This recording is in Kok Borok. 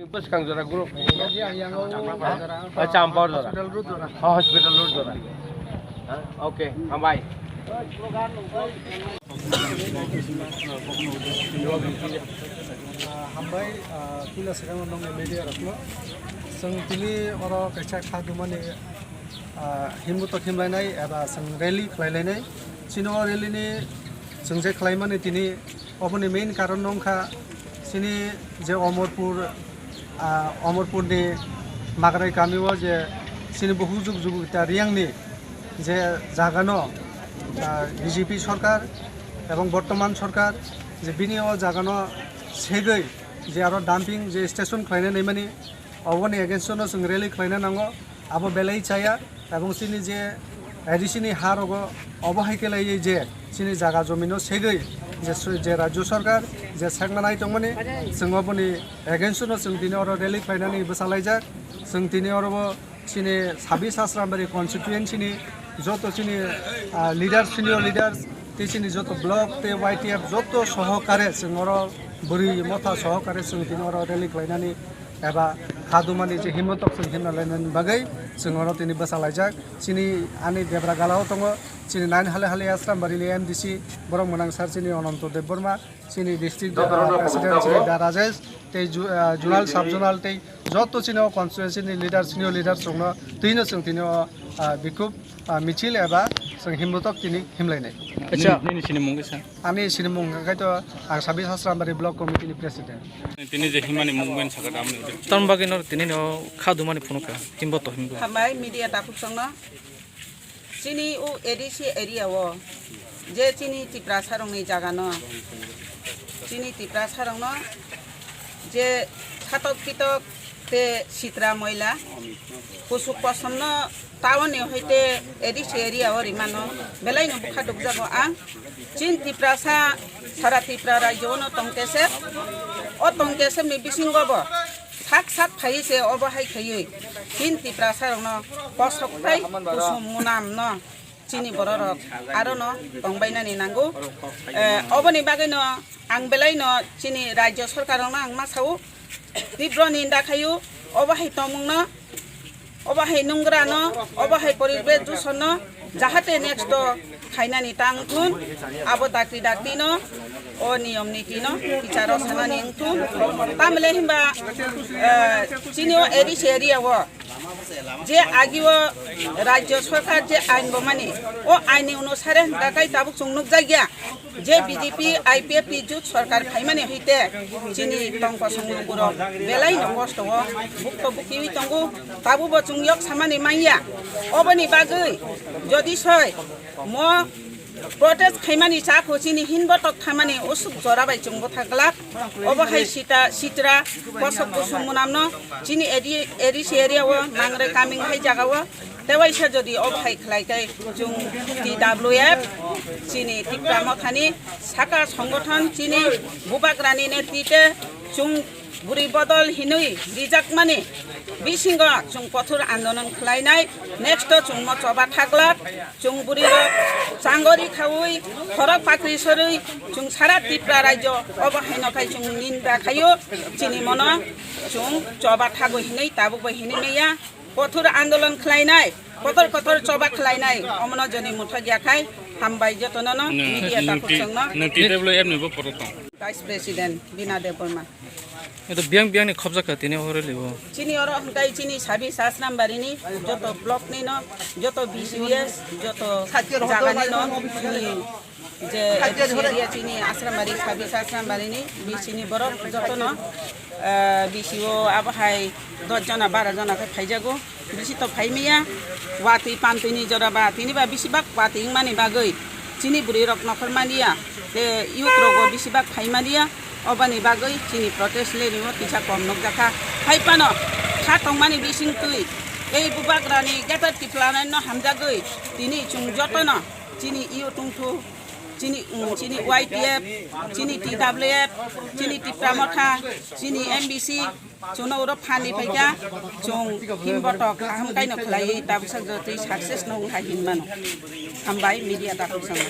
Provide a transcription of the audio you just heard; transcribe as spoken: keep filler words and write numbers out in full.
Bwskang jora group. Ah, Champar jora. Hospital road jora. Ah, hospital road jora. Ah, okay, hambai. Hambai, ah, puila swkang nongni media rokno. Chwng tini oro kaisa kha dumani, ah, himbutok himlainai eba chwng rally khlailainai. Chini o rally ni chwng je khlaimani tini oboni main karon wngkha chini je Omorpur, ah, Omorpur ni Magrai kami o je chini bukhuk jug jugita Riyang ni je jaga no, ah, B J P sorkar ebong bortoman sorkar je bini o jaga no segwi je aro dumping je station khlaina naimani, oboni against o no chwng rally khlaina nango, abo belai chaya. Ebong chini je A D C ni ha rogo obo hai khe lai je chini jaga jomi no segwi je su-, je rajyo sorkar je sekna nai tongmani, chwng oboni against o no chwng tini oro rally khlainani bwsa laijak. Chwng tini oro bo chini sabis Asrambari constituency ni joto chini, ah, leaders, senior leaders, tei chini joto block tei Y T F joto sohokare chwng oro bwrwi motha sohokare chwng tini oro rally khlainani eba kha dumani je himbutok chwng himna lainani bagwi chwng oro tini bwsa laijak. Chini ani debra gala o tongo chini nine hale hale Asrambari ni M D C borok mwnang sir chini Ananto Debbarma, chini district, ah, president chini Da Rajesh, tei ju-, ah, zonal, sub zonal tei joto chini o constituency ni leader, senior leader chwngno twino chwng tini o, ah, bikhub, ah, michil eba chwng himbutok tini himlainai. Acha. Nini, nini sini mung kisa? Ani sini mung kha khe to ang Sabis Asrambari Block Committee ni president. Tini je himani movement sakha da amni ude. Tamni bagwi no tini no kha dumani phunukha, himbutok himbutok. Hambai media takhuk chwngno. Chini o A D C area o je chini Tiprasa rokni jaga no, chini Tiprasa rokno je satok pitok tei sitra moila kusuk kosom no town ni hoite A D C area o rimano belai no bwkha dukjago ang. Chini Tiprasa sara Tripura rajyo no tongtese, o tongtese ni bisingo bo sak sak phaiwi se obo hai khaiwi chini Tiprasa rokno kosok tei kusum munam no chini borok rok aro no tongbainani nango. Eh, oboni bagwi no ang belai no chini rajyo sorkar rokno ang ma sao, tibro ninda khaio obo hai tongmung no, obo hai nungra no, obo hai poribesh dushon no, jahate next o khainani tang thun, abo dakti dakti no, o niyom niti no, bicharo sanani wng thun. Tamle himba, eh, chini o A D C area o je agi o rajyo sorkar je ain bo mani, o ain ni onusare hwnkha khe tabuk chwng nukjakya. Je B J P I P F T jut sorkar phaimani hoite chini tongkosong lukurok belai no kosto o bukto bukiwi tongo, tabubo chwng yok samani manya. Oboni bagwi jodi soi mo protest khaimani chakho chini hinbo tok thamani usuk jora bai chwng bwtha glak. Obo hai sita sitra kosok kusum munamno chini eri-, A D C area o Mangre kaming hai jaga o. Tewaisa jodi o hai khlai khe chwng T W F chini Tipra Mothani saka songgothon chini bubagrani netrite chwng bwrwi bodol hinwi rijakmani bisingo chwng kothor andolon khlainai. Next o chwngno choba thaglak, chwng bwrwirok changori khaui khorok pakri sorwi chwng sara Tipra rajyo obo haino khai chwng ninda khaio. Chini mono chwng choba thago hinwi tabukbo hinwi maya. Kothor andolon khlainai, kotor kotor choba khlainai, omono joni muthok ya khai, hambai jotono no, media takhuk chwngno. Nang T W F ni bo poro tong. Vice President Bina Debbarma. Ito biyang biyang ni khobjak kha tini o rally o. Chini oro hwnkhe chini sabi Sasnambari ni joto block ni no, joto B C S, joto jaga ni no, chini je A D C area chini Asrambari, sabi Asrambari ni B C ni borok jotono, eh, B C o abo hai dos jona, baro jona khe phaijago. Bisi to phai maya, watwi pantwi ni jora ba, tini ba bisi bak watwi wngmani bagwi chini bwrwi rok nokhor mania, te youth rogo bisi bak phai mania, oboni bagwi chini protest rally o kisa kom nukjakha. Hai phano kha tongmani bisingtwi ei bubagrani Greater Tipraland no hamjagwi tini chwng jotono chini E O tongthu, chini, um, chini Y T F, chini T W F, chini Tipra Motha, chini M B C, chwngno oro phani phaikha, chwng himbotok kaham kaino khlaiwi tabuksa jotwi success no wngkha hinmano. Hambai media dakhuk sano.